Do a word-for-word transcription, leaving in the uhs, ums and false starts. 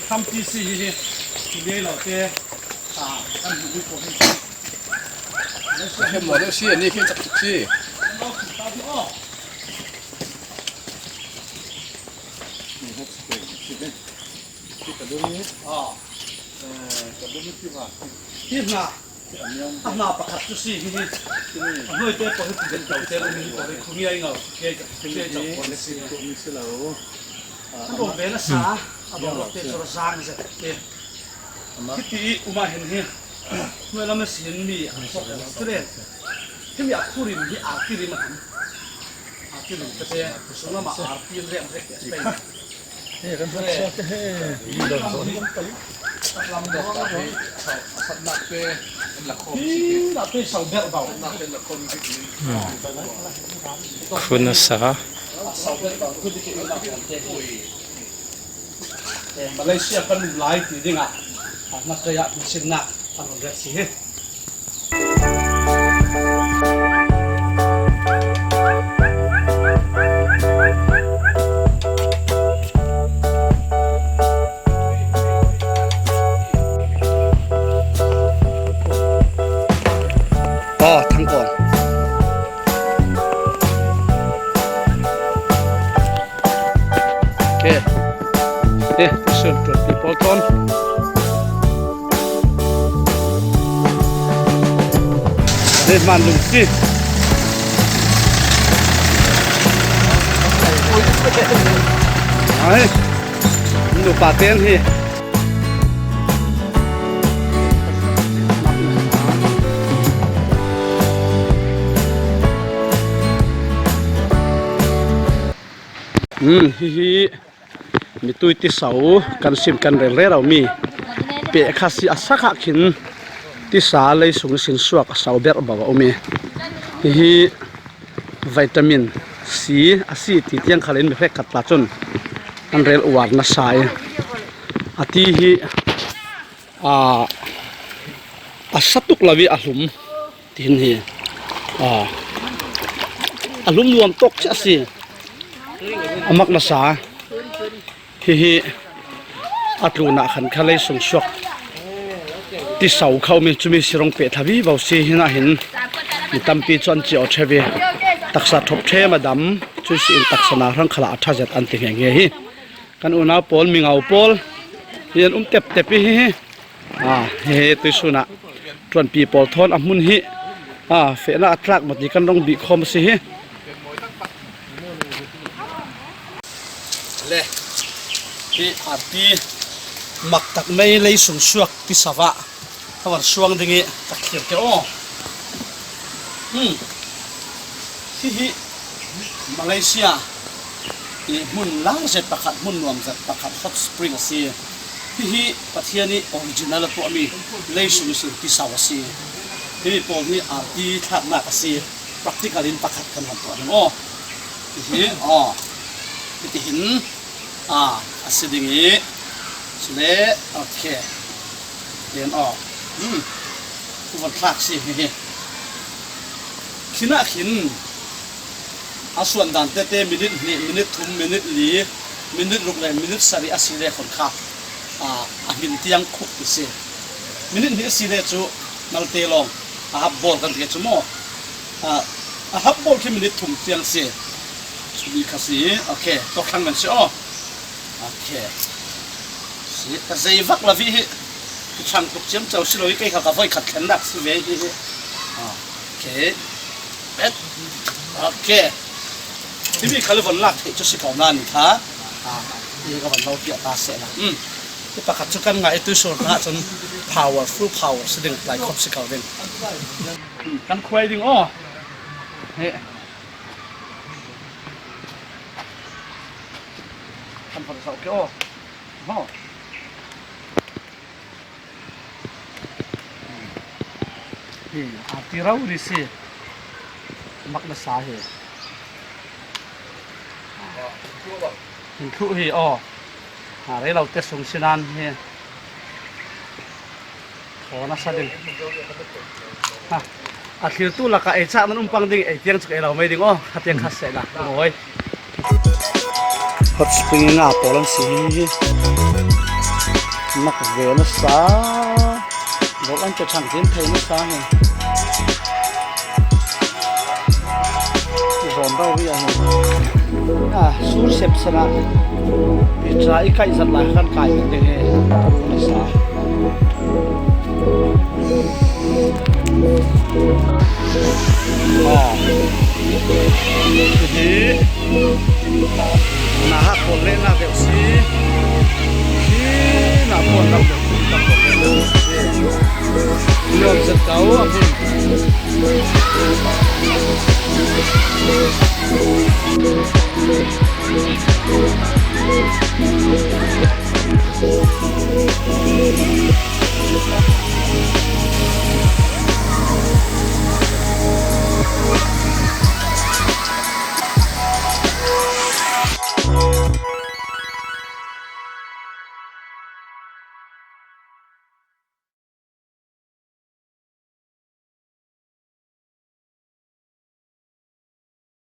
Thlam ti si hi hi. Ti le lo te. A, kan hi ni ko hi. Khe mo le si ni khe chak chak si. Lo ki ta hi o. Ni ha si ni. Ki ta lu ni. A. Eh, ka lu ni ki ba. Ki na. A hna pakhat cu si hi hi. A hnuai te pawh hi ti den ko te lo hi ko le khung ngai ngau. Ke ke chau ko le si. Ko mi si lo. A bawm ve na sa. A bawm lo te chu zang zet te. Hiti um ah hin hi. Hnuai lam a sin mi a chawk lo. Cu le. Himi a khurim hi a kirim a ham. A kirim te te. Sung lam a arti rem rek te. He kan hmasa te he. Hi dang zawn. Khun a sa. Malaysia kan um lai ti ding ah. A hna kei ah hmuhsinnak an rel si hi. Aw, thangkawn. Ke. Eh, tusun tuan people ton. Dei hman lung si. Ai. Nupa ten hi. Hmm, hi hi. Mitui tisa kan sim kan rel rero mi peh kha si a sakah khin tisa lei sung sin suak a sau ber bau a um i. Hihi vitamin C a si ti tiang khalin mi hrek khat tla cun an rel uar nasa i a ti hi a, a sa tuk lo i a hlum. Tihin hi, a, a lum nuam tawk cia a si. A mak nasa. Hihi a tlunah khan kha lei sung suak ti sau kha um i cumi sirong peh thla vivo si hinah hin mi tampi cu an cia aw ṭheu i taksa ṭhop ṭhem a dam cu si in taksa na hrang khalah a ṭha zet an ti nghe nghe hi. Kan unau pawl, mingau pawl hi an um teptep i hihi. A, he tuisun ah ṭuanpi pawl thawn a hmun hi, a, fehna a tlak maw ti kan rong bih khawm a si hi. Le, hi arti mak tak mei lei sung suak ti savah a van suang ding i ka thlir ke aw. Hmm. Hihi Malaysia i hmun lar zet pakhat, hmun nuam zet pakhat, hot spring a si. Hihi Pathian i original a tuahmi lei sung i sin ti sau a si. Himi pawl hi arti thlaknak a si. Practical in pakhat kan han tuah ding aw. Hihi aw. Hitihin a, a si ding i, cule, okay. Lian aw. Hmm. Van thlak si hi hi. Khinah khin a suan dan tete minute hnih, minute thum, minute li, minute ruk le minute sarih a si le khon kha, a, a hmin tiang khuk ti si. Minute hnih a si le cu malte lawng a hap bawl kan ti cu maw? A, a hap bawl khi minute thum tiang si. Cumi kha si. Okay, tawk thlang men si aw. Okay. Si, ka zei vak lo hi hi. Ka chang tuk ciam cau si lo hi, kei kha ka voi khat thlennak si ve hi hi. Okay. Et. Okay. Himi kha le von lak theih cu si ko na ni kha. Ah, hi ka von lo piah ta seh la. Hmm. Hi pakhat cu kan ngah i tuisawl hna cun powerful power si ding tlai khawp si ko ding. Hmm. Kan khuai ding aw. He. Kan von sau ke aw. Ho. Hi, a ti rau ri si. Mak na sa hi. Hin thluh hi aw. A rei lo te sung sinan hi. Thaw na sa ding. Ha. A thlirtu lakah ei cah nan um pang ding, ei tiang cu ei lo mei ding aw. Kha tiang kha seh na. Mawi. Hot spring i nga pawl an si hi. Mak ve nasa. Dawr an pe thang tin thei nasa hi. Zawn rau hi a hi. A, sur sep sana. I ṭha i kaih zat lai kan kai ding hi. Nasa. Aw. Hi. Na hak pon le na deuh si. Hi, na pon deuh deuh si, ka pon le na deuh si. Nuam zet kau a hun.